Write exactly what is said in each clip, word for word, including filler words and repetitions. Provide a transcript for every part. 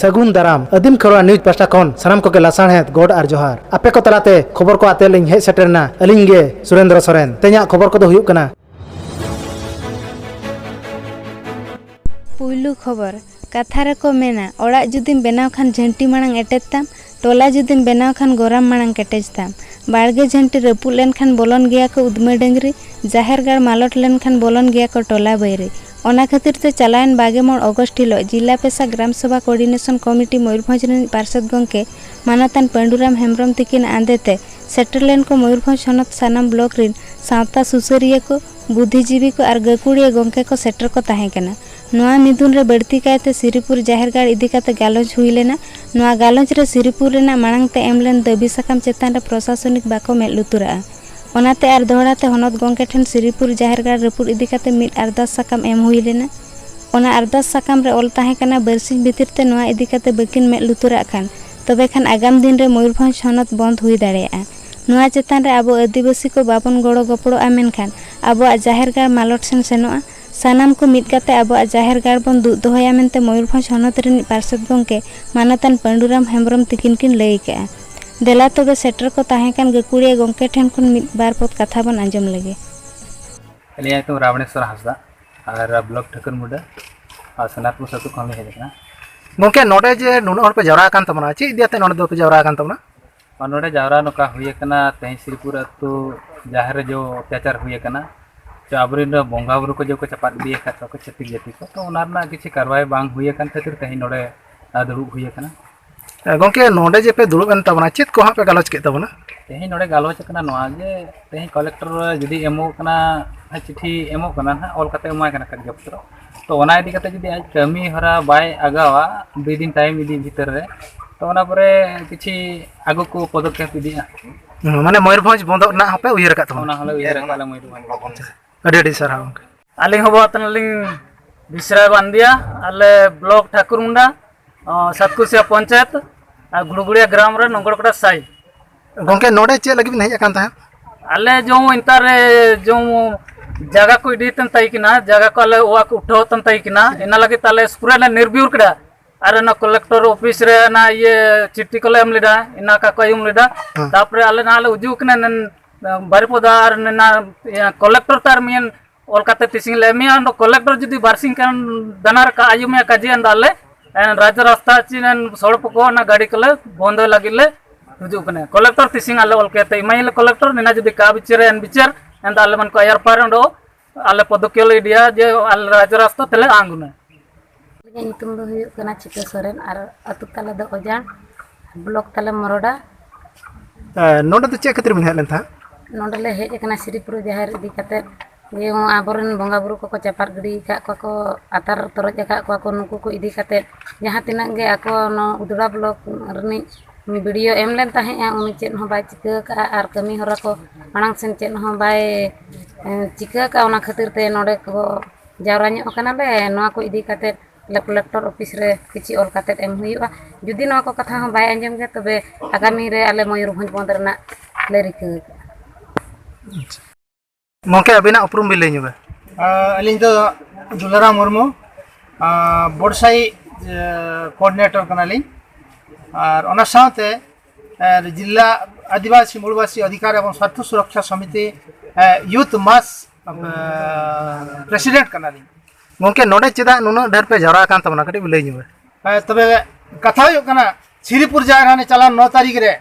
ᱥᱟᱹᱜᱩᱱ ᱫᱟᱨᱟᱢ᱾ ᱟᱹᱫᱤᱢ ᱠᱷᱮᱨᱣᱟᱲ ᱱᱤᱭᱩᱡᱽ ᱯᱟᱦᱴᱟ ᱠᱷᱚᱱ ᱥᱟᱱᱟᱢ ᱠᱚᱜᱮ ᱞᱟᱥᱟᱲᱦᱮᱫ ᱜᱚᱰ ᱟᱨ ᱡᱚᱦᱟᱨ᱾ ᱟᱯᱮ ᱠᱚ ᱛᱟᱞᱟᱛᱮ ᱠᱷᱚᱵᱚᱨ ᱠᱚ ᱟᱛᱮ ᱞᱤᱧ ᱦᱮᱡ ᱥᱮᱴᱮᱨ ᱮᱱᱟ ᱟᱹᱞᱤᱧ ᱜᱮ ᱥᱩᱨᱮᱱᱫᱨᱚ ᱥᱚᱨᱮᱱ᱾ ᱛᱮᱦᱮᱧᱟᱜ ᱠᱷᱚᱵᱚᱨ ᱠᱚᱫᱚ ᱦᱩᱭᱩᱜ ᱠᱟᱱᱟ᱾ ᱯᱩᱭᱞᱩ ᱠᱷᱚᱵᱚᱨ᱾ ᱠᱟᱛᱷᱟ ᱨᱮᱠᱚ ᱢᱮᱱᱟ, ᱚᱲᱟᱜ ᱡᱩᱫᱤᱢ ᱵᱮᱱᱟᱣ ᱠᱷᱟᱱ ᱡᱷᱟᱹᱱᱴᱤ ᱢᱟᱲᱟᱝ ᱮᱴᱮᱫ ᱛᱟᱢ, ᱴᱚᱞᱟ ᱡᱩᱫᱤᱢ ᱵᱮᱱᱟᱣ ᱠᱷᱟᱱ ᱜᱚᱨᱟᱢ ᱢᱟᱲᱟᱝ ᱠᱮᱴᱮᱡ ᱛᱟᱢ᱾ ᱵᱟᱲᱜᱮ ᱡᱷᱟᱹᱱᱴᱤ ᱨᱟᱹᱯᱩᱫ ᱞᱮᱱᱠᱷᱟᱱ ᱵᱚᱞᱚᱱ ᱜᱮᱭᱟ ᱠᱚ ᱩᱫᱽᱢᱟᱹ ᱰᱟᱹᱝᱨᱤ, ᱡᱟᱦᱮᱨ ᱜᱟᱲ ᱢᱟᱞᱚᱴ ᱞᱮᱱᱠᱷᱟᱱ ᱵᱚᱞᱚᱱ ᱜᱮᱭᱟ ᱠᱚ ᱴᱚᱞᱟ ᱵᱟᱹᱭᱨᱤ᱾ ᱚᱱᱟ ᱠᱷᱟᱹᱛᱤᱨ ᱛᱮ ᱪᱟᱞᱟᱣᱮᱱ ᱵᱟᱜᱮ ᱢᱚᱬ ᱚᱜᱚᱥᱴ ᱦᱤᱞᱚᱜ ᱡᱤᱞᱟ ᱯᱮᱥᱟ ᱜᱨᱟᱢ ᱥᱚᱵᱷᱟ ᱠᱳᱚᱨᱰᱤᱱᱮᱥᱚᱱ ᱠᱚᱢᱤᱴᱤ ᱢᱚᱭᱩᱨᱵᱷᱚᱸᱡᱽ ᱨᱤᱱᱤᱡ ᱯᱟᱨᱥᱮᱛ ᱜᱚᱢᱠᱮ ᱢᱟᱱᱚᱛᱟᱱ ᱯᱟᱹᱰᱩᱨᱟᱢ ᱦᱮᱢᱵᱽᱨᱚᱢ ᱛᱤᱠᱤᱱᱟᱜ ᱟᱸᱫᱮ ᱛᱮ ᱥᱮᱴᱮᱨ ᱞᱮᱱ ᱠᱚ ᱢᱚᱭᱩᱨᱵᱷᱚᱸᱡᱽ ᱦᱚᱱᱚᱛ ᱥᱟᱱᱟᱢ ᱵᱞᱚᱠ ᱨᱤᱱ ᱥᱟᱶᱛᱟ ᱥᱩᱥᱟᱹᱨᱤᱭᱟᱹ ᱠᱚ, ᱵᱩᱫᱽᱫᱷᱤᱡᱤᱵᱤ ᱠᱚ ᱟᱨ ᱜᱟᱹᱠᱷᱩᱲᱤᱭᱟᱹ ᱜᱚᱢᱠᱮ ᱠᱚ ᱥᱮᱴᱮᱨ ᱠᱚ ᱛᱟᱦᱮᱸ ᱠᱟᱱᱟ᱾ ᱱᱚᱣᱟ ᱢᱤᱫᱩᱱ ᱨᱮ ᱵᱟᱹᱲᱛᱤ ᱠᱟᱭᱛᱮ ᱥᱤᱨᱤᱯᱩᱨ ᱡᱟᱦᱮᱨ ᱜᱟᱲ ᱤᱫᱤ ᱠᱟᱛᱮ ᱜᱟᱞᱚᱪ ᱦᱩᱭ ᱞᱮᱱᱟ᱾ ᱱᱚᱣᱟ ᱜᱟᱞᱚᱪ ᱨᱮ ᱥᱤᱨᱤᱯᱩᱨ ᱨᱮᱱᱟᱜ ᱢᱟᱲᱟᱝ ᱛᱮ ᱮᱢ ᱞᱮᱱ ᱫᱟᱹᱵᱤ ᱥᱟᱠᱟᱢ ᱪᱮᱛᱟᱱ ᱨᱮ ᱯᱨᱚᱥᱟᱥᱚᱱᱤᱠ ᱵᱟᱠᱚ ᱢᱮᱫ ᱞᱩᱛᱩᱨᱟᱜᱼᱟ᱾ ᱚᱱᱟᱛᱮ ᱟᱨ ᱫᱚᱦᱲᱟ ᱛᱮ ᱦᱚᱱᱚᱛ ᱜᱚᱢᱠᱮ ᱴᱷᱮᱱ ᱥᱤᱨᱤᱯᱩᱨ ᱡᱟᱦᱮᱨ ᱜᱟᱲ ᱨᱟᱹᱯᱩᱫ ᱤᱫᱤ ᱠᱟᱛᱮ ᱢᱤᱫ ᱟᱨᱫᱟᱥ ᱥᱟᱠᱟᱢ ᱮᱢ ᱦᱩᱭ ᱞᱮᱱᱟ᱾ ᱚᱱᱟ ᱟᱨᱫᱟᱥ ᱥᱟᱠᱟᱢ ᱨᱮ ᱚᱞ ᱛᱟᱦᱮᱸ ᱠᱟᱱᱟ, ᱵᱟᱨᱥᱤᱧ ᱵᱷᱤᱛᱤᱨ ᱛᱮ ᱱᱚᱣᱟ ᱤᱫᱤ ᱠᱟᱛᱮ ᱵᱟᱹᱠᱤᱱ ᱢᱮᱫ ᱞᱩᱛᱩᱨᱟᱜ ᱠᱷᱟᱱ, ᱛᱚᱵᱮ ᱠᱷᱟᱱ ᱟᱜᱟᱢ ᱫᱤᱱ ᱨᱮ ᱢᱚᱭᱩᱨᱵᱷᱚᱸᱡᱽ ᱦᱚᱱᱚᱛ ᱵᱚᱱᱫᱷ ᱦᱩᱭ ᱫᱟᱲᱮᱭᱟᱜᱼᱟ᱾ ᱱᱚᱣᱟ ᱪᱮᱛᱟᱱ ᱨᱮ ᱟᱵᱚ ᱟᱹᱫᱤᱵᱟᱹᱥᱤ ᱠᱚ ᱵᱟᱵᱚᱱ ᱜᱚᱲᱚ ᱜᱚᱯᱚᱲᱚᱜᱼᱟ, ᱢᱮᱱᱠᱷᱟᱱ ᱟᱵᱚᱣᱟᱜ ᱡᱟᱦᱮᱨ ᱜᱟᱲ ᱢᱟᱞᱚᱴ ᱥᱮᱱ ᱥᱮᱱᱚᱜᱼᱟ᱾ ᱥᱟᱱᱟᱢ ᱠᱚ ᱢᱤᱫ ᱠᱟᱛᱮ ᱟᱵᱚᱣᱟᱜ ᱡᱟᱦᱮᱨ ᱜᱟᱲ ᱵᱚᱱ ᱫᱩᱜ ᱫᱚᱦᱚᱭᱟ ᱢᱮᱱᱛᱮ ᱢᱚᱭᱩᱨᱵᱷᱚᱸᱡᱽ ᱦᱚᱱᱚᱛ ᱨᱤᱱᱤᱡ ᱯᱟᱨᱥᱮᱛ ᱜᱚᱢᱠᱮ ᱢᱟᱱᱚᱛᱟᱱ ᱯᱟᱹᱰᱩᱨᱟᱢ ᱦᱮᱢᱵᱽᱨᱚᱢ ᱛᱤᱠᱤᱱ ᱠᱤᱱ ᱞᱟᱹᱭ ᱟᱠᱟᱫᱼᱟ᱾ ᱫᱮᱞᱟ ᱛᱚᱵᱮ ᱥᱮᱴᱮᱨ ᱠᱚ ᱛᱟᱦᱮᱸ ᱠᱟᱱ ᱜᱟᱹᱠᱷᱩᱲᱤᱭᱟᱹ ᱜᱚᱢᱠᱮ ᱴᱷᱮᱱ ᱠᱷᱚᱱ ᱢᱤᱫ ᱵᱟᱨ ᱯᱚᱫ ᱠᱟᱛᱷᱟ ᱵᱚᱱ ᱟᱸᱡᱚᱢ ᱞᱮᱜᱮ᱾ ᱟᱹᱞᱤᱧᱟᱜ ᱧᱩᱛᱩᱢ ᱨᱟᱵᱚᱬᱮᱥᱣᱚᱨ ᱦᱟᱸᱥᱫᱟ ᱟᱨ ᱵᱞᱚᱠ ᱴᱷᱟᱹᱠᱩᱨ ᱢᱩᱰᱟᱹ ᱟᱨ ᱥᱳᱱᱟᱨᱯᱩᱨ ᱟᱹᱛᱩ ᱠᱷᱚᱱ ᱞᱤᱧ ᱦᱮᱡ ᱟᱠᱟᱱᱟ᱾ ᱜᱚᱢᱠᱮ, ᱱᱚᱰᱮ ᱡᱮ ᱱᱩᱱᱟᱹᱜ ᱦᱚᱲ ᱯᱮ ᱡᱟᱣᱨᱟ ᱟᱠᱟᱱ ᱛᱟᱵᱚᱱᱟ, ᱪᱮᱫ ᱤᱫᱤ ᱟᱛᱮ ᱱᱚᱰᱮ ᱫᱚᱯᱮ ᱡᱟᱣᱨᱟ ᱟᱠᱟᱱ ᱛᱟᱵᱚᱱᱟ? ᱟᱨ ᱱᱚᱰᱮ ᱡᱟᱣᱨᱟ ᱱᱚᱝᱠᱟ ᱦᱩᱭ ᱟᱠᱟᱱᱟ, ᱛᱮᱦᱮᱧ ᱥᱤᱨᱤᱯᱩᱨ ᱟᱹᱛᱩ ᱡᱟᱦᱮᱨ ᱨᱮ ᱡᱮ ᱚᱛᱛᱟᱪᱟᱨ ᱦᱩᱭ ᱟᱠᱟᱱᱟ, ᱡᱮ ᱟᱵᱚᱨᱮᱱ ᱵᱚᱸᱜᱟ ᱵᱩᱨᱩ ᱠᱚ ᱡᱮ ᱠᱚ ᱪᱟᱯᱟᱫ ᱤᱫᱤ ᱟᱠᱟᱫ ᱠᱚᱣᱟ ᱠᱚ ᱪᱷᱟᱹᱛᱤᱠ ᱡᱟᱹᱛᱤ ᱠᱚ, ᱛᱚ ᱚᱱᱟ ᱨᱮᱱᱟᱜ ᱠᱤᱪᱷᱩ ᱠᱟᱨᱣᱟᱭ ᱵᱟᱝ ᱦᱩᱭ ᱟᱠᱟᱱ ᱠᱷᱟᱹᱛᱤᱨ ᱛᱮᱦᱮᱧ ᱱᱚᱰᱮ, ᱟᱨ, ᱫᱩᱲᱩᱵ ᱦᱩᱭ ᱟᱠᱟᱱᱟ᱾ ᱮ, ᱜᱚᱢᱠᱮ, ᱱᱚᱰᱮ ᱡᱮ ᱯᱮ ᱫᱩᱲᱩᱵ ᱮᱱ ᱛᱟᱵᱚᱱᱟ, ᱪᱮᱫ ᱠᱚ ᱦᱟᱸᱜ ᱯᱮ ᱜᱟᱞᱚᱪ ᱠᱮᱫ ᱛᱟᱵᱚᱱᱟ? ᱛᱮᱦᱮᱧ ᱱᱚᱰᱮ ᱜᱟᱞᱚᱪ ᱟᱠᱟᱱᱟ ᱱᱚᱣᱟ ᱡᱮ ᱛᱮᱦᱮᱧ ᱠᱚᱞᱮᱠᱴᱚᱨ ᱡᱩᱫᱤ ᱮᱢᱚᱜ ᱠᱟᱱᱟ, ᱦᱮᱸ, ᱪᱤᱴᱷᱤ ᱮᱢᱚᱜ ᱠᱟᱱᱟ ᱱᱟᱦᱟᱜ, ᱚᱞ ᱠᱟᱛᱮ ᱮᱢᱟᱭ ᱠᱟᱱᱟ ᱠᱟᱜᱚᱡᱽ ᱯᱚᱛᱨᱚ, ᱛᱚ ᱚᱱᱟ ᱤᱫᱤ ᱠᱟᱛᱮ ᱡᱩᱫᱤ ᱟᱡ ᱠᱟᱹᱢᱤ ᱦᱚᱨᱟ ᱵᱟᱭ ᱟᱜᱟᱣᱟ ᱫᱩᱭ ᱫᱤᱱ ᱴᱟᱭᱤᱢ ᱤᱫᱤ ᱵᱷᱤᱛᱟᱹᱨ ᱨᱮ, ᱛᱚ ᱚᱱᱟ ᱯᱚᱨᱮ ᱠᱤᱪᱷᱤ ᱟᱜᱩ ᱠᱚ ᱯᱚᱫᱚᱠᱷᱮᱯ ᱤᱫᱤᱜᱼᱟ᱾ ᱦᱩᱸ, ᱢᱟᱱᱮ ᱢᱚᱭᱩᱨᱵᱷᱚᱸᱡᱽ ᱵᱚᱱᱫᱚᱜ ᱨᱮᱱᱟᱜ ᱦᱚᱸᱯᱮ ᱩᱭᱦᱟᱹᱨ ᱟᱠᱟᱫ ᱛᱟᱵᱚᱱᱟ? ᱚᱱᱟ ᱦᱚᱸᱞᱮ ᱩᱭᱦᱟᱹᱨ ᱟᱠᱟᱫ ᱞᱮ ᱢᱚᱭᱩᱨᱵᱷᱚᱸᱡᱽ ᱵᱚᱱᱫᱚ᱾ ᱟᱹᱰᱤ ᱟᱹᱰᱤ ᱥᱟᱨᱦᱟᱣ ᱜᱚᱢᱠᱮ᱾ ᱟᱹᱞᱤᱧ ᱦᱚᱸ ᱵᱟᱵᱟ ᱛᱟᱹᱞᱤᱧ ᱵᱤᱥᱨᱟᱭ ᱵᱟᱱᱫᱤᱭᱟ, ᱟᱞᱮ ᱵᱞᱚᱠ ᱴᱷᱟᱹᱠᱩᱨᱢᱩᱱᱰᱟ, ᱚ, ᱥᱟᱛᱠᱩᱥᱤᱭᱟ ᱯᱚᱧᱪᱟᱭᱮᱛ, ᱟᱨ ᱜᱷᱩᱲᱜᱷᱩᱲᱤᱭᱟ ᱜᱨᱟᱢ ᱨᱮ ᱱᱚᱝᱜᱚᱲᱠᱚᱲᱟ ᱥᱟᱭ᱾ ᱜᱚᱢᱠᱮ, ᱱᱚᱰᱮ ᱪᱮᱫ ᱞᱟᱹᱜᱤᱫ ᱵᱤᱱ ᱦᱮᱡ ᱟᱠᱟᱱ ᱛᱟᱦᱮᱸᱫ? ᱟᱞᱮ ᱡᱚᱢ ᱤᱱᱛᱟᱨ ᱨᱮ ᱡᱚᱢ ᱡᱟᱭᱜᱟ ᱠᱚ ᱤᱫᱤ ᱛᱟᱢ ᱛᱟᱭ ᱠᱟᱱᱟ, ᱡᱟᱭᱜᱟ ᱠᱚ ᱟᱞᱮ ᱚᱲᱟᱜ ᱠᱚ ᱩᱴᱷᱟᱹᱣ ᱛᱟᱢ ᱛᱟᱭ ᱠᱟᱱᱟ, ᱤᱱᱟ ᱞᱟᱹᱜᱤᱫ ᱛᱮ ᱟᱞᱮ ᱥᱩᱨ ᱨᱮ ᱱᱤᱨᱵᱤᱭᱩᱨ ᱠᱮᱫᱟ᱾ ᱟᱨ ᱚᱱᱟ ᱠᱚᱞᱮᱠᱴᱚᱨ ᱚᱯᱷᱤᱥ ᱨᱮ ᱚᱱᱟ ᱤᱭᱟᱹ ᱪᱤᱴᱷᱤ ᱠᱚᱞᱮ ᱮᱢ ᱞᱮᱫᱟ, ᱤᱱᱟ ᱠᱟ ᱠᱚ ᱟᱭᱩᱢ ᱞᱮᱫᱟ᱾ ᱦᱮᱸ᱾ ᱛᱟᱯᱚᱨᱮ ᱟᱞᱮ ᱱᱟᱦᱟᱜ ᱞᱮ ᱦᱤᱡᱩᱜ ᱠᱟᱱᱟ ᱱᱮᱱ ᱵᱟᱨᱤᱯᱚᱫᱟ ᱟᱨ ᱱᱮᱱᱟ ᱤᱭᱟᱹ ᱠᱚᱞᱮᱠᱴᱚᱨ ᱛᱟᱨ ᱢᱤᱭᱮᱱ ᱚᱞ ᱠᱟᱛᱮ ᱛᱤᱥᱤᱝ ᱞᱮ ᱮᱢᱮᱭᱟ᱾ ᱚᱸᱰᱮ ᱠᱚᱞᱮᱠᱴᱚᱨ ᱡᱩᱫᱤ ᱵᱟᱨᱥᱤᱧ ᱠᱟᱱ ᱫᱟᱱᱟ ᱨᱮ ᱠᱟ ᱟᱭᱩᱢᱮᱭᱟ ᱠᱟᱡᱮ ᱮᱱ ᱫᱚ ᱟᱞᱮ ᱮᱱ ᱨᱟᱡᱽ ᱨᱟᱥᱛᱟ ᱪᱤ ᱮᱱ ᱥᱚᱲᱚᱠ ᱠᱚ ᱚᱱᱟ ᱜᱟᱹᱰᱤ ᱠᱚᱞᱮ ᱵᱚᱱᱫᱚᱭ ᱞᱟᱹᱜᱤᱫ ᱞᱮ ᱦᱤᱡᱩᱜ ᱠᱟᱱᱟ᱾ ᱠᱚᱞᱮᱠᱴᱚᱨ ᱛᱤᱥᱤᱝ ᱟᱞᱮ ᱚᱞ ᱠᱟᱛᱮ ᱮᱢᱟᱭ ᱞᱮ ᱠᱚᱞᱮᱠᱴᱚᱨ ᱱᱮᱱᱟ ᱡᱩᱫᱤ ᱠᱟ ᱵᱤᱪᱟᱹᱨ ᱮᱱ ᱵᱤᱪᱟᱹᱨ ᱮᱱ ᱫᱚ ᱟᱞᱮ ᱢᱟᱱ ᱠᱚ ᱟᱭᱟᱨ ᱯᱟᱨ ᱚᱸᱰᱮ ᱟᱞᱮ ᱯᱚᱫᱚᱠᱷᱮᱯ ᱞᱮ ᱤᱫᱤᱭᱟ ᱡᱮ ᱟᱞᱮ ᱨᱟᱡᱽ ᱨᱟᱥᱛᱟ ᱛᱮᱞᱮ ᱟᱬᱜᱚᱱᱟ᱾ ᱤᱧᱟᱹᱜ ᱧᱩᱛᱩᱢ ᱫᱚ ᱦᱩᱭᱩᱜ ᱠᱟᱱᱟ ᱪᱤᱛᱟᱹ ᱥᱚᱨᱮᱱ ᱟᱨ ᱟᱹᱛᱩ ᱛᱟᱞᱮ ᱫᱚ ᱚᱡᱟᱲ, ᱵᱞᱚᱠ ᱛᱟᱞᱮ ᱢᱚᱨᱚᱰᱟ᱾ ᱮ, ᱱᱚᱰᱮ ᱫᱚ ᱪᱮᱫ ᱠᱷᱟᱹᱛᱤᱨ ᱵᱮᱱ ᱦᱮᱡ ᱞᱮᱱ ᱛᱟᱦᱮᱸᱫ? ᱱᱚᱰᱮ ᱞᱮ ᱦᱮᱡ ᱟᱠᱟᱱᱟ ᱥᱨᱤᱯᱩᱨ ᱡᱟᱦᱮᱨ ᱤᱫᱤ ᱠᱟᱛᱮ, ᱡᱮ ᱟᱵᱚᱨᱮᱱ ᱵᱚᱸᱜᱟ ᱵᱩᱨᱩ ᱠᱚᱠᱚ ᱪᱟᱯᱟᱫ ᱜᱤᱰᱤ ᱟᱠᱟᱫ ᱠᱚᱣᱟ ᱠᱚ, ᱟᱛᱟᱨ ᱛᱚᱨᱚᱡ ᱟᱠᱟᱫ ᱠᱚᱣᱟ ᱠᱚ, ᱱᱩᱠᱩ ᱠᱚ ᱤᱫᱤ ᱠᱟᱛᱮ ᱡᱟᱦᱟᱸ ᱛᱤᱱᱟᱹᱜ ᱜᱮ ᱟᱠᱚ ᱱᱚᱣᱟ ᱩᱫᱽᱲᱟ ᱵᱞᱚᱠ ᱨᱤᱱᱤᱡ ᱵᱤ ᱰᱤ ᱳ ᱮᱢ ᱞᱮᱱ ᱛᱟᱦᱮᱸᱫᱼᱟ, ᱩᱱᱤ ᱪᱮᱫ ᱦᱚᱸ ᱵᱟᱭ ᱪᱤᱠᱟᱹ ᱟᱠᱟᱫᱼᱟ ᱟᱨ ᱠᱟᱹᱢᱤ ᱦᱚᱨᱟ ᱠᱚ ᱢᱟᱲᱟᱝ ᱥᱮᱱ ᱪᱮᱫ ᱦᱚᱸ ᱵᱟᱭ, ᱮ, ᱪᱤᱠᱟᱹ ᱟᱠᱟᱫᱼᱟ᱾ ᱚᱱᱟ ᱠᱷᱟᱹᱛᱤᱨ ᱛᱮ ᱱᱚᱰᱮ ᱠᱚ ᱡᱟᱣᱨᱟ ᱧᱚᱜ ᱟᱠᱟᱱᱟᱞᱮ᱾ ᱱᱚᱣᱟ ᱠᱚ ᱤᱫᱤ ᱠᱟᱛᱮ ᱟᱞᱮ ᱠᱚᱞᱮᱠᱴᱚᱨ ᱚᱯᱷᱤᱥ ᱨᱮ ᱠᱤᱪᱷᱤ ᱚᱞ ᱠᱟᱛᱮ ᱮᱢ ᱦᱩᱭᱩᱜᱼᱟ᱾ ᱡᱩᱫᱤ ᱱᱚᱣᱟ ᱠᱚ ᱠᱟᱛᱷᱟ ᱦᱚᱸ ᱵᱟᱭ ᱟᱸᱡᱚᱢ ᱜᱮᱭᱟ, ᱛᱚᱵᱮ ᱟᱜᱟᱢᱤ ᱨᱮ ᱟᱞᱮ ᱢᱚᱭᱩᱨᱵᱷᱚᱸᱡᱽ ᱵᱚᱱᱫᱷ ᱨᱮᱱᱟᱜ ᱞᱮ ᱨᱤᱠᱟᱹ ᱟᱠᱟᱫᱼᱟ᱾ ᱜᱚᱢᱠᱮ, ᱟᱹᱵᱤᱱᱟᱜ ᱩᱯᱨᱩᱢ ᱵᱤᱱ ᱞᱟᱹᱭ ᱧᱚᱜᱟ᱾ ᱟᱹᱞᱤᱧ ᱫᱚ ᱫᱩᱞᱟᱨᱟᱢ ᱢᱩᱨᱢᱩ, ᱵᱚᱰᱥᱟᱭᱤ ᱠᱳᱚᱨᱰᱤᱱᱮᱴᱚᱨ ᱠᱟᱱᱟᱞᱤᱧ᱾ ᱟᱨ ᱚᱱᱟ ᱥᱟᱶᱛᱮ ᱡᱤᱞᱟ ᱟᱹᱫᱤᱵᱟᱹᱥᱤ ᱢᱩᱲᱵᱟᱹᱥᱤ ᱚᱫᱷᱤᱠᱟᱨ ᱮᱵᱚᱝ ᱥᱣᱟᱨᱛᱷᱚ ᱥᱩᱨᱚᱠᱷᱟ ᱥᱚᱢᱤᱛᱤ ᱭᱩᱛᱷ ᱢᱟᱥ ᱯᱨᱮᱥᱤᱰᱮᱱᱴ ᱠᱟᱱᱟᱞᱤᱧ᱾ ᱜᱚᱢᱠᱮ, ᱱᱚᱰᱮ ᱪᱮᱫᱟᱜ ᱱᱩᱱᱟᱹᱜ ᱰᱷᱮᱨ ᱯᱮ ᱡᱟᱣᱨᱟ ᱟᱠᱟᱱ ᱛᱟᱵᱚᱱᱟ? ᱠᱟᱹᱴᱤᱡ ᱵᱤᱱ ᱞᱟᱹᱭ ᱧᱚᱜᱟ᱾ ᱦᱮᱸ, ᱛᱚᱵᱮ ᱠᱟᱛᱷᱟ ᱦᱩᱭᱩᱜ ᱠᱟᱱᱟ, ᱥᱨᱤᱯᱩᱨ ᱡᱟᱦᱮᱨ ᱦᱟᱱᱮ ᱪᱟᱞᱟᱣ ᱱᱚ ᱛᱟᱹᱨᱤᱠᱷ ᱨᱮ,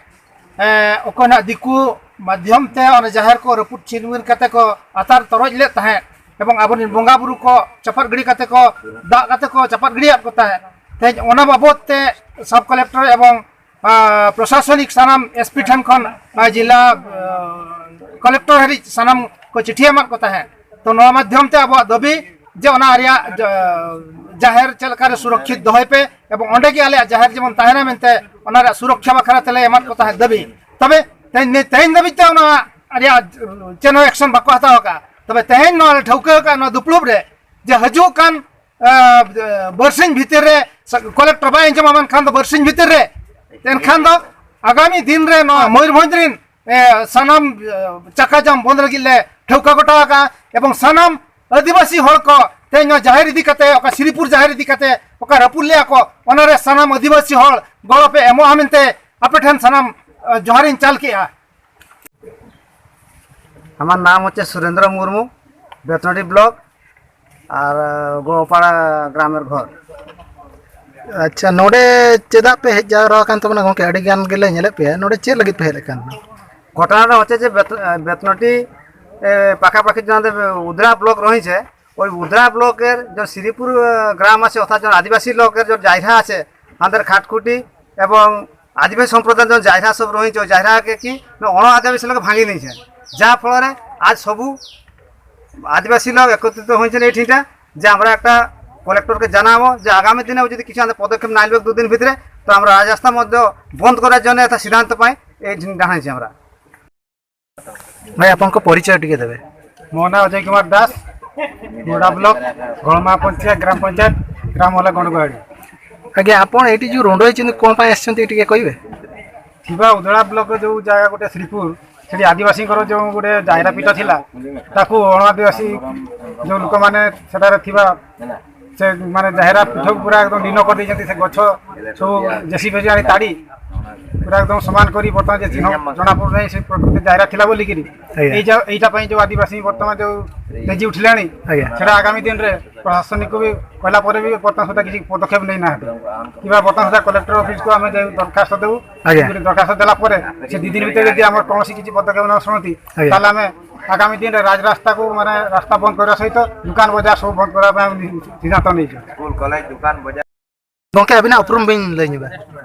ᱮᱸ, ᱚᱠᱚᱭ ᱱᱟᱜ ᱫᱤᱠᱩ ᱢᱟᱫᱽᱫᱷᱚᱢ ᱛᱮ ᱚᱱᱟ ᱡᱟᱦᱮᱨ ᱠᱚ ᱨᱟᱹᱯᱩᱫ ᱪᱷᱤᱱᱢᱤᱱ ᱠᱟᱛᱮ ᱠᱚ ᱟᱛᱟᱨ ᱛᱚᱨᱚᱡ ᱞᱮᱫ ᱛᱟᱦᱮᱸᱫ, ᱮᱵᱚᱝ ᱟᱵᱚᱨᱮᱱ ᱵᱚᱸᱜᱟ ᱵᱩᱨᱩ ᱠᱚ ᱪᱟᱯᱟᱫ ᱜᱤᱰᱤ ᱠᱟᱛᱮ ᱠᱚ, ᱫᱟᱜ ᱠᱟᱛᱮ ᱠᱚ ᱪᱟᱯᱟᱫ ᱜᱤᱰᱤᱭᱟᱫ ᱠᱚ ᱛᱟᱦᱮᱸᱫ᱾ ᱛᱮᱦᱮᱧ ᱚᱱᱟ ᱵᱟᱵᱚᱫ ᱛᱮ ᱥᱟᱵ ᱠᱚᱞᱮᱠᱴᱚᱨ ᱮᱵᱚᱝ, ᱟ, ᱯᱨᱚᱥᱟᱥᱚᱱᱤᱠ ᱥᱟᱱᱟᱢ ᱮᱥ ᱯᱤ ᱴᱷᱮᱱ ᱠᱷᱚᱱ, ᱟ, ᱡᱤᱞᱟ, ᱟ, ᱠᱚᱞᱮᱠᱴᱚᱨ ᱦᱟᱹᱨᱤᱡ ᱥᱟᱱᱟᱢ ᱠᱚ ᱪᱤᱴᱷᱤ ᱮᱢᱟᱫ ᱠᱚ ᱛᱟᱦᱮᱸᱫ᱾ ᱛᱚ ᱱᱚᱣᱟ ᱢᱟᱫᱽᱫᱷᱚᱢ ᱛᱮ ᱟᱵᱚᱣᱟᱜ ᱫᱟᱹᱵᱤ ᱡᱮ ᱚᱱᱟ ᱨᱮᱭᱟᱜ ᱡᱟ-, ᱡᱟᱦᱮᱨ ᱪᱮᱫ ᱞᱮᱠᱟ ᱨᱮ ᱥᱩᱨᱚᱠᱷᱤᱛ ᱫᱚᱦᱚᱭ ᱯᱮ ᱮᱵᱚᱝ ᱚᱸᱰᱮ ᱜᱮ ᱟᱞᱮᱭᱟᱜ ᱡᱟᱦᱮᱨ ᱡᱮᱢᱚᱱ ᱛᱟᱦᱮᱱᱟ ᱢᱮᱱᱛᱮ ᱚᱱᱟ ᱨᱮᱭᱟᱜ ᱥᱩᱨᱚᱠᱷᱟ ᱵᱟᱠᱷᱨᱟ ᱛᱮᱞᱮ ᱮᱢᱟᱫ ᱠᱚ ᱛᱟᱦᱮᱸᱫ ᱫᱟᱹᱵᱤ᱾ ᱛᱚᱵᱮ ᱛᱮᱦᱮᱧ, ᱛᱮᱦᱮᱧ ᱫᱷᱟᱹᱵᱤᱡ ᱛᱮ ᱚᱱᱟ ᱨᱮᱭᱟᱜ ᱪᱮᱫ ᱦᱚᱸ ᱮᱠᱥᱚᱱ ᱵᱟᱠᱚ ᱦᱟᱛᱟᱣ ᱟᱠᱟᱫᱼᱟ᱾ ᱛᱚᱵᱮ ᱛᱮᱦᱮᱧ ᱱᱚᱣᱟ ᱞᱮ ᱴᱷᱟᱹᱣᱠᱟᱹ ᱟᱠᱟᱫ ᱱᱚᱣᱟ ᱫᱩᱯᱲᱩᱵ ᱨᱮ ᱡᱮ ᱦᱤᱡᱩᱜ ᱠᱟᱱ, ᱟ, ᱵᱟᱨᱥᱤᱧ ᱵᱷᱤᱛᱤᱨ ᱨᱮ ᱥᱟ-, ᱠᱚᱞᱮᱠᱴᱚᱨ ᱵᱟᱭ ᱟᱸᱡᱚᱢᱟ ᱢᱮᱱᱠᱷᱟᱱ ᱫᱚ ᱵᱟᱨᱥᱤᱧ ᱵᱷᱤᱛᱤᱨ ᱨᱮ, ᱮᱱᱠᱷᱟᱱ ᱫᱚ ᱟᱜᱟᱢᱤ ᱫᱤᱱ ᱨᱮ ᱱᱚᱣᱟ ᱢᱚᱭᱩᱨᱵᱷᱚᱸᱡᱽ ᱨᱤᱱ ᱮ, ᱥᱟᱱᱟᱢ, ᱮ, ᱪᱟᱠᱟ ᱡᱟᱢ ᱵᱚᱱᱫ ᱞᱟᱹᱜᱤᱫ ᱞᱮ ᱴᱷᱟᱹᱣᱠᱟᱹ ᱜᱚᱴᱟ ᱟᱠᱟᱫᱼᱟ ᱮᱵᱚᱝ ᱥᱟᱱᱟᱢ ᱟᱹᱫᱤᱵᱟᱹᱥᱤ ᱦᱚᱲ ᱠᱚ ᱛᱮᱦᱮᱧ ᱱᱚᱣᱟ ᱡᱟᱦᱮᱨ ᱤᱫᱤ ᱠᱟᱛᱮ, ᱚᱠᱟ ᱥᱨᱤᱯᱩᱨ ᱡᱟᱦᱮᱨ ᱤᱫᱤ ᱠᱟᱛᱮ ᱚᱠᱟ ᱨᱟᱹᱯᱩᱫ ᱞᱮᱫᱼᱟ ᱠᱚ, ᱚᱱᱟᱨᱮ ᱥᱟᱱᱟᱢ ᱟᱹᱫᱤᱵᱟᱹᱥᱤ ᱦᱚᱲ ᱜᱚᱲᱚ ᱯᱮ ᱮᱢᱚᱜᱼᱟ ᱢᱮᱱᱛᱮ ᱟᱯᱮ ᱴᱷᱮᱱ ᱥᱟᱱᱟᱢ, ᱮ, ᱡᱚᱦᱟᱨᱤᱧ ᱪᱟᱞ ᱠᱮᱜᱼᱟ᱾ আমার নাম হচ্ছে সুরেন্দ্র মুর্মু, বেতনটি ব্লক, আর গোপাড়া গ্রামের ঘর। ᱟᱪᱪᱷᱟ, ᱱᱚᱰᱮ ᱪᱮᱫᱟᱜ ᱯᱮ ᱦᱮᱡ ᱡᱟᱣᱨᱟ ᱟᱠᱟᱱ ᱛᱟᱵᱚᱱᱟ ᱜᱚᱢᱠᱮ? ᱟᱹᱰᱤ ᱜᱟᱱ ᱜᱮᱞᱮ ᱧᱮᱞᱮᱫ ᱯᱮᱭᱟ, ᱱᱚᱰᱮ ᱪᱮᱫ ᱞᱟᱹᱜᱤᱫ ᱯᱮ ᱦᱮᱡ ᱟᱠᱟᱱᱟ? ঘটনাটা হচ্ছে যে বেত- আহ, বেতনটি, এ, পাখাপাখি যেখানে উদ্রা ব্লক রয়েছে, ওই উদ্রা ব্লকের যে শ্রীপুর, আহ, গ্রাম আছে, অর্থাৎ যে আদিবাসী লোকের যে জায়গা আছে, আমাদের খাটকুটি এবং আদিবাসী সম্প্রদায়ের যে জায়গা সব রয়েছে, ওই জায়গাকে কি না অন আদিবাসী লোকে ভাঙি নিয়েছে, যার ফলে আজ সবু আদিবাসী লোক একত্রিত হয়েছেন এই ঠিকটা, যে আমরা একটা কালেক্টরকে জানাবো যে আগামী দিনে যদি কিছু আমাদের পদক্ষেপ না নেবে দুদিন ভিতরে, তো আমরা রাজরাস্তা মধ্যে বন্ধ করার জন্য একটা সিদ্ধান্ত পাই। এই জিনিস জানাইছি আমরা। ଭାଇ, ଆପଣଙ୍କ ପରିଚୟ ଟିକେ ଦେବେ। ମୋ ନାଁ ଅଜୟ କୁମାର ଦାସ, ଗୋଡ଼ା ବ୍ଲକ, ଘୋଡ଼ମା ପଞ୍ଚାୟତ, ଗ୍ରାମ ପଞ୍ଚାୟତ, ଗ୍ରାମ ହେଲା ଗଣଗହାଡ଼ି। ଆଜ୍ଞା, ଆପଣ ଏଇଠି ଯୋଉ ରୁଣ୍ଡ ହେଇଛନ୍ତି, କ'ଣ ପାଇଁ ଆସିଛନ୍ତି ଟିକେ କହିବେ? ଥିବା ଉଦଳା ବ୍ଲକ ଯୋଉ ଜାଗା ଗୋଟେ ଶ୍ରୀପୁର, ସେଠି ଆଦିବାସୀଙ୍କର ଯୋଉ ଗୋଟେ ଜାଇରା ପୀଠ ଥିଲା, ତାକୁ ଅଣ ଆଦିବାସୀ ଯୋଉ ଲୋକମାନେ ସେଠାରେ ଥିବା, ସେ ମାନେ ଜାହେରା ପୀଠକୁ ପୁରା ଏକଦମ ଲୀନ କରିଦେଇଛନ୍ତି। ସେ ଗଛ ସବୁ ଜେସିବି ଫେସିବି ଆଣି ତାଡ଼ି ପୁରା ଏକଦମ ସମାନ କରି ବର୍ତ୍ତମାନ ଯେ ଚିହ୍ନ ଜଣାପଡ଼ୁନାହିଁ ସେ ପ୍ରକୃତ ଜାହେରା ଥିଲା ବୋଲିକିରି। ଆଜ୍ଞା। ଏଇ ଯା- ଏଇଟା ପାଇଁ ଯୋଉ ଆଦିବାସୀ ବର୍ତ୍ତମାନ ଯୋଉ ତେଜି ଉଠିଲେଣି, ଆଜ୍ଞା। ସେଟା ଆଗାମୀ ଦିନରେ ପ୍ରଶାସନିକ ବି କହିଲା ପରେ ବି ବର୍ତ୍ତମାନ ସୁଦ୍ଧା କିଛି ପଦକ୍ଷେପ ନେଇନାହାନ୍ତି। କିମ୍ବା ବର୍ତ୍ତମାନ ସୁଦ୍ଧା କଲେକ୍ଟର ଅଫିସକୁ ଆମେ ଯାଇ ଦରଖାସ୍ତ ଦେବୁ। ଆଜ୍ଞା। ଦରଖାସ୍ତ ଦେଲା ପରେ ସେ ଦି ଦିନ ଭିତରେ ଯଦି ଆମର କୌଣସି କିଛି ପଦକ୍ଷେପ ନ ଶୁଣନ୍ତି, ଆଜ୍ଞା। ତାହେଲେ ଆମେ ଆଗାମୀ ଦିନରେ ରାଜରାସ୍ତାକୁ, ମାନେ ରାସ୍ତା ବନ୍ଦ କରିବା ସହିତ ଦୋକାନ ବଜାର ସବୁ ବନ୍ଦ କରିବା ପାଇଁ ଆମେ ସିଦ୍ଧାନ୍ତ ନେଇଛୁ। ᱜᱚᱢᱠᱮ, ᱟᱹᱵᱤᱱᱟᱜ ᱩᱯᱨᱩᱢ ᱵᱤᱱ ᱞᱟᱹᱭ ᱧᱚᱜᱟ?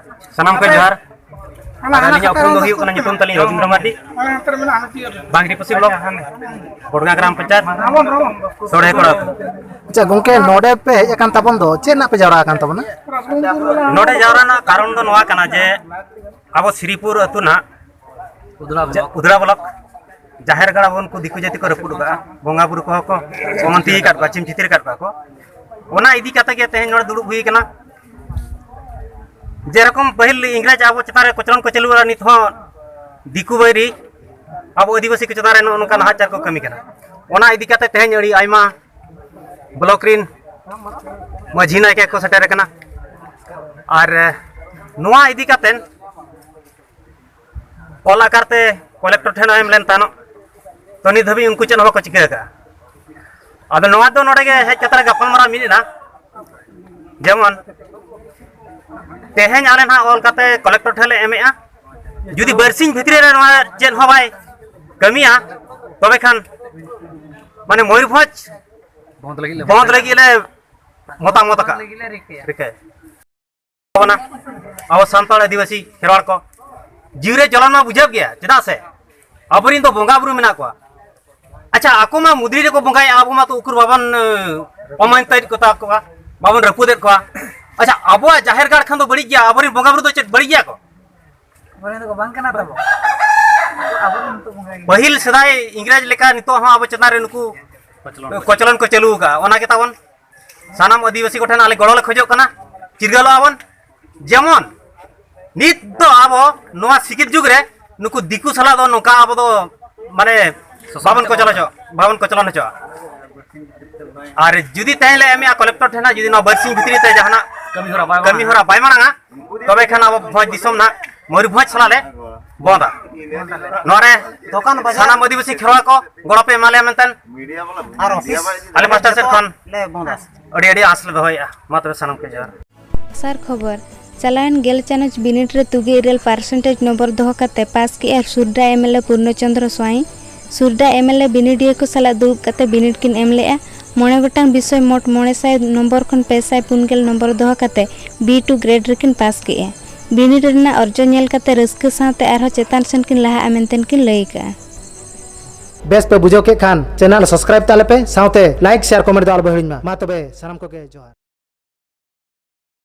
ᱥᱟᱱᱟᱢ ᱠᱚ ᱡᱚᱦᱟᱨ᱾ ᱟᱨ ᱟᱹᱞᱤᱧᱟᱜ ᱩᱯᱨᱩᱢ ᱫᱚ ᱦᱩᱭᱩᱜ ᱠᱟᱱᱟ ᱧᱩᱛᱩᱢ ᱛᱟᱹᱞᱤᱧ ᱨᱚᱵᱤᱱᱫᱨᱚ ᱢᱟᱨᱰᱤ, ᱵᱟᱝᱨᱤᱯᱟᱹᱥᱤ ᱵᱞᱚᱠ, ᱵᱚᱰᱜᱟ ᱜᱨᱟᱢ ᱯᱚᱧᱪᱟᱭᱮᱛ, ᱥᱚᱲᱮ ᱠᱚᱲᱟ ᱟᱹᱛᱩ᱾ ᱟᱪᱪᱷᱟ ᱜᱚᱝᱠᱮ, ᱱᱚᱰᱮ ᱯᱮ ᱦᱮᱡ ᱟᱠᱟᱱ ᱛᱟᱵᱚᱱ ᱫᱚ, ᱪᱮᱫ ᱨᱮᱱᱟᱜ ᱯᱮ ᱡᱟᱣᱨᱟ ᱟᱠᱟᱱ ᱛᱟᱵᱚᱱᱟ? ᱱᱚᱰᱮ ᱡᱟᱣᱨᱟ ᱨᱮᱱᱟᱜ ᱠᱟᱨᱚᱱ ᱫᱚ ᱱᱚᱣᱟ ᱠᱟᱱᱟ ᱡᱮ ᱟᱵᱚ ᱥᱨᱤᱯᱩᱨ ᱟᱹᱛᱩ ᱱᱟᱜ ᱩᱫᱽᱲᱟ ᱵᱞᱚᱠ᱾ ᱩᱫᱽᱲᱟ ᱵᱞᱚᱠ ᱡᱟᱦᱮᱨ ᱜᱟᱲ ᱵᱚᱱ ᱠᱚ ᱫᱤᱠᱩ ᱡᱟᱹᱛᱤ ᱠᱚ ᱨᱟᱹᱯᱩᱫ ᱟᱠᱟᱫᱼᱟ, ᱵᱚᱸᱜᱟ ᱵᱩᱨᱩ ᱠᱚᱦᱚᱸ ᱠᱚ ᱚᱢᱚᱱᱛᱤ ᱟᱠᱟᱫ ᱠᱚᱣᱟ, ᱪᱤᱢ ᱪᱤᱛᱤᱨ ᱟᱠᱟᱫ ᱠᱚᱣᱟ ᱠᱚ᱾ ᱚᱱᱟ ᱤᱫᱤ ᱠᱟᱛᱮ ᱜᱮ ᱛᱮᱦᱮᱧ ᱱᱚᱰᱮ ᱫᱩᱲᱩᱵ ᱦᱩᱭ ᱟᱠᱟᱱᱟ᱾ ᱡᱮᱨᱚᱠᱚᱢ ᱯᱟᱹᱦᱤᱞ ᱤᱝᱨᱮᱡᱽ ᱟᱵᱚ ᱪᱮᱛᱟᱱ ᱨᱮ ᱠᱚᱪᱞᱚᱱ ᱠᱚ ᱪᱟᱹᱞᱩ ᱠᱟᱫᱟ, ᱱᱤᱛ ᱦᱚᱸ ᱫᱤᱠᱩ ᱵᱟᱹᱭᱨᱤ ᱟᱵᱚ ᱟᱹᱫᱤᱵᱟᱹᱥᱤ ᱠᱚ ᱪᱮᱛᱟᱱ ᱨᱮ ᱱᱚᱜᱼᱚ ᱱᱚᱝᱠᱟ ᱱᱟᱦᱟᱪᱟᱨ ᱠᱚ ᱠᱟᱹᱢᱤ ᱠᱟᱱᱟ᱾ ᱚᱱᱟ ᱤᱫᱤ ᱠᱟᱛᱮ ᱛᱮᱦᱮᱧ ᱟᱹᱰᱤ ᱟᱭᱢᱟ ᱵᱞᱚᱠ ᱨᱤᱱ ᱢᱟᱹᱡᱷᱤ ᱱᱟᱭᱠᱮ ᱠᱚ ᱥᱮᱴᱮᱨ ᱟᱠᱟᱱᱟ᱾ ᱟᱨ ᱱᱚᱣᱟ ᱤᱫᱤ ᱠᱟᱛᱮ ᱚᱞ ᱟᱠᱟᱨ ᱛᱮ ᱠᱚᱞᱮᱠᱴᱚᱨ ᱴᱷᱮᱱ ᱦᱚᱸ ᱮᱢ ᱞᱮᱱ ᱛᱟᱦᱮᱱᱚᱜ, ᱛᱚ ᱱᱤᱛ ᱫᱷᱟᱹᱵᱤᱡ ᱩᱱᱠᱩ ᱪᱮᱫ ᱦᱚᱸ ᱵᱟᱠᱚ ᱪᱤᱠᱟᱹ ᱟᱠᱟᱫᱼᱟ᱾ ᱟᱫᱚ ᱱᱚᱣᱟ ᱫᱚ ᱱᱚᱰᱮ ᱜᱮ ᱦᱮᱡ ᱠᱟᱛᱮ ᱜᱟᱯᱟᱞᱢᱟᱨᱟᱣ ᱢᱤᱫ ᱮᱱᱟ, ᱡᱮᱢᱚᱱ ᱛᱮᱦᱮᱧ ᱟᱞᱮ ᱱᱟᱦᱟᱜ ᱚᱞ ᱠᱟᱛᱮ ᱠᱚᱞᱮᱠᱴᱚᱨ ᱴᱷᱮᱱ ᱞᱮ ᱮᱢᱮᱜᱼᱟ, ᱡᱩᱫᱤ ᱵᱟᱨᱥᱤᱧ ᱵᱷᱤᱛᱨᱤ ᱨᱮ ᱱᱚᱣᱟ ᱪᱮᱫ ᱦᱚᱸ ᱵᱟᱭ ᱠᱟᱹᱢᱤᱭᱟ, ᱛᱚᱵᱮ ᱠᱷᱟᱱ ᱢᱟᱱᱮ ᱢᱚᱭᱩᱨᱵᱷᱚᱸᱡᱽ ᱵᱚᱱᱫ ᱞᱟᱹᱜᱤᱫ ᱞᱮ ᱵᱚᱱᱫ ᱞᱟᱹᱜᱤᱫ ᱞᱮ ᱢᱚᱛᱟᱢᱚᱛ ᱟᱠᱟᱫ᱾ ᱨᱤᱠᱟᱹᱭᱟ᱾ ᱨᱤᱠᱟᱹᱭᱟ᱾ ᱠᱟᱱᱟ᱾ ᱟᱵᱚ ᱥᱟᱱᱛᱟᱲ ᱟᱹᱫᱤᱵᱟᱹᱥᱤ ᱠᱷᱮᱨᱣᱟᱲ ᱠᱚ ᱡᱤᱣᱤ ᱨᱮ ᱡᱚᱞᱚᱱ ᱢᱟ ᱵᱩᱡᱷᱟᱹᱜ ᱜᱮᱭᱟ, ᱪᱮᱫᱟᱜ ᱥᱮ ᱟᱵᱚᱨᱮᱱ ᱫᱚ ᱵᱚᱸᱜᱟ ᱵᱩᱨᱩ ᱢᱮᱱᱟᱜ ᱠᱚᱣᱟ᱾ ᱟᱪᱪᱷᱟ, ᱟᱠᱚ ᱢᱟ ᱢᱩᱫᱽᱨᱤ ᱨᱮᱠᱚ ᱵᱚᱸᱜᱟᱭᱟ, ᱟᱵᱚ ᱢᱟᱛᱚ ᱩᱠᱩᱨ ᱵᱟᱵᱚᱱ ᱮ, ᱚᱢᱟᱱᱛᱟᱭᱮᱫ ᱠᱚᱛᱟ ᱠᱚᱣᱟ, ᱵᱟᱵᱚᱱ ᱨᱟᱹᱯᱩᱫᱮᱫ ᱠᱚᱣᱟ᱾ ᱟᱪᱪᱷᱟ, ᱟᱵᱚᱣᱟᱜ ᱡᱟᱦᱮᱨ ᱜᱟᱲ ᱠᱷᱟᱱ ᱫᱚ ᱵᱟᱹᱲᱤᱡ ᱜᱮᱭᱟ, ᱟᱵᱚᱨᱮᱱ ᱵᱚᱸᱜᱟ ᱵᱩᱨᱩ ᱫᱚ ᱪᱮᱫ ᱵᱟᱹᱲᱤᱡ ᱜᱮᱭᱟ ᱠᱚ? ᱟᱵᱚᱨᱮᱱ ᱫᱚᱠᱚ ᱵᱟᱝ ᱠᱟᱱᱟ ᱛᱟᱵᱚ᱾ ᱟᱵᱚᱨᱮᱱ ᱱᱤᱛᱚᱜ ᱵᱚᱸᱜᱟ ᱜᱮ᱾ ᱯᱟᱹᱦᱤᱞ ᱥᱮᱫᱟᱭ ᱤᱝᱨᱮᱡᱽ ᱞᱮᱠᱟ ᱱᱤᱛᱚᱜ ᱦᱚᱸ ᱟᱵᱚ ᱪᱮᱛᱟᱱ ᱨᱮ ᱱᱩᱠᱩ ᱠᱚᱪᱞᱚᱱ ᱠᱚ ᱪᱟᱹᱞᱩ ᱟᱠᱟᱫᱼᱟ, ᱚᱱᱟ ᱜᱮ ᱛᱟᱵᱚᱱ ᱥᱟᱱᱟᱢ ᱟᱹᱫᱤᱵᱟᱹᱥᱤ ᱠᱚᱴᱷᱮᱱ ᱟᱞᱮ ᱜᱚᱲᱚ ᱞᱮ ᱠᱷᱚᱡᱚᱜ ᱠᱟᱱᱟ, ᱪᱤᱨᱜᱟᱹᱞᱚᱜ ᱟᱵᱚᱱ᱾ ᱡᱮᱢᱚᱱ ᱱᱤᱛ ᱫᱚ ᱟᱵᱚ ᱱᱚᱣᱟ ᱥᱤᱠᱷᱤᱛ ᱡᱩᱜᱽ ᱨᱮ ᱱᱩᱠᱩ ᱫᱤᱠᱩ ᱥᱟᱞᱟᱜ ᱫᱚ ᱱᱚᱝᱠᱟ ᱟᱵᱚ ᱫᱚ ᱢᱟᱱᱮ ᱵᱟᱵᱚᱱ ᱠᱚᱪᱞᱚᱱ ᱦᱚᱪᱚ, ᱵᱟᱵᱚᱱ ᱠᱚᱪᱞᱚᱱ ᱦᱚᱪᱚᱜᱼᱟ᱾ ᱟᱨ ᱡᱩᱫᱤ ᱛᱮᱦᱮᱧ ᱞᱮ ᱮᱢᱮᱜᱼᱟ ᱠᱚᱞᱮᱠᱴᱚᱨ ᱴᱷᱮᱱ ᱦᱟᱸᱜ, ᱡᱩᱫᱤ ᱱᱚᱣᱟ ᱵᱟᱨᱥᱤᱧ ᱵᱷᱤᱛᱨᱤ ᱛᱮ ᱡᱟᱦᱟᱱᱟᱜ ᱠᱟᱹᱢᱤ ᱦᱚᱨᱟ ᱵᱟᱭ ᱠᱟᱹᱢᱤ ᱢᱟᱲᱟᱝᱟ᱾ ᱦᱚᱨᱟ ᱵᱟᱭ ᱢᱟᱲᱟᱝᱟ, ᱛᱚᱵᱮ ᱠᱷᱟᱱ ᱟᱵᱚ ᱵᱷᱚᱸᱡᱽ ᱫᱤᱥᱚᱢ ᱱᱟᱜ ᱢᱚᱭᱩᱨᱵᱷᱚᱸᱡᱽ ᱥᱟᱞᱟᱜ ᱞᱮ ᱵᱚᱸᱫᱟ᱾ ᱱᱚᱣᱟ ᱨᱮ ᱫᱚᱠᱟᱱ ᱵᱟᱡᱟᱨ ᱥᱟᱱᱟᱢ ᱟᱹᱫᱤᱵᱟᱹᱥᱤ ᱠᱷᱮᱨᱣᱟᱲ ᱠᱚ ᱜᱚᱲᱚ ᱯᱮ ᱮᱢᱟ ᱞᱮᱭᱟ ᱢᱮᱱᱛᱮ ᱟᱨ ᱚᱯᱷᱤᱥ ᱟᱞᱮ ᱯᱟᱥᱴᱟ ᱥᱮᱫ ᱠᱷᱚᱱ ᱞᱮ ᱵᱚᱸᱫᱟ᱾ ᱟᱹᱰᱤ ᱟᱹᱰᱤ ᱟᱸᱥ ᱞᱮ ᱫᱚᱦᱚᱭᱮᱫᱼᱟ᱾ ᱢᱟ ᱛᱚᱵᱮ ᱥᱟᱱᱟᱢ ᱠᱚ ᱡᱚᱦᱟᱨ᱾ ᱥᱟᱨ ᱠᱷᱚᱵᱚᱨ, ᱪᱟᱞᱟᱣᱮᱱ ᱜᱮᱞ ᱪᱟᱱᱟᱪ ᱵᱤᱱᱤᱰ ᱨᱮ ᱛᱩᱜᱮ ᱤᱨᱟᱹᱞ percentage ᱱᱚᱢᱵᱚᱨ ᱫᱚᱦᱚ ᱠᱟᱛᱮ ᱯᱟᱥ ᱠᱮᱜᱼᱟᱭ ᱥᱩᱨᱰᱟ M L A Purna Chandra ᱥᱣᱟᱭᱤ᱾ ᱥᱩᱨᱰᱟ M L A ᱵᱤᱱᱤᱰᱤᱭᱟᱹ ᱠᱚ ᱥᱟᱞᱟᱜ ᱫᱩᱲᱩᱵ ᱠᱟᱛᱮ ᱵᱤᱱᱤᱰ ᱠᱤᱱ ᱮᱢ ᱞᱮᱜᱼᱟ᱾ ᱢᱚᱬᱮ ᱜᱚᱴᱟᱝ ᱵᱤᱥᱚᱭ ᱢᱚᱴ ᱢᱚᱬᱮ ᱥᱟᱭ ᱱᱚᱢᱵᱚᱨ ᱠᱷᱚᱱ ᱯᱮ ᱥᱟᱭ ᱯᱩᱱ ᱜᱮᱞ ᱱᱚᱢᱵᱚᱨ ᱫᱚᱦᱚ ᱠᱟᱛᱮ B two grade ᱨᱮᱠᱤᱱ ᱯᱟᱥ ᱠᱮᱜᱼᱟ᱾ ᱵᱤᱱᱤᱰ ᱨᱮᱱᱟᱜ ᱚᱨᱡᱚ ᱧᱮᱞ ᱠᱟᱛᱮ ᱨᱟᱹᱥᱠᱟᱹ ᱥᱟᱶᱛᱮ ᱟᱨᱦᱚᱸ ᱪᱮᱛᱟᱱ ᱥᱮᱱ ᱠᱤᱱ ᱞᱟᱦᱟᱜᱼᱟ ᱢᱮᱱᱛᱮ ᱠᱤᱱ ᱞᱟᱹᱭ ᱠᱟᱜᱼᱟ᱾ ᱵᱮᱥ ᱯᱮ ᱵᱩᱡᱷᱟᱹᱣ ᱠᱮᱫ ᱠᱷᱟᱱ channel subscribe ᱛᱟᱞᱮ ᱯᱮ, ᱥᱟᱶᱛᱮ like, share, comment ᱫᱚ ᱟᱞᱚ ᱯᱮ ᱦᱤᱲᱤᱧ ᱢᱟ᱾ ᱢᱟ ᱛᱚᱵᱮ ᱥᱟᱱᱟᱢ ᱠᱚᱜᱮ ᱡᱚᱦᱟᱨ᱾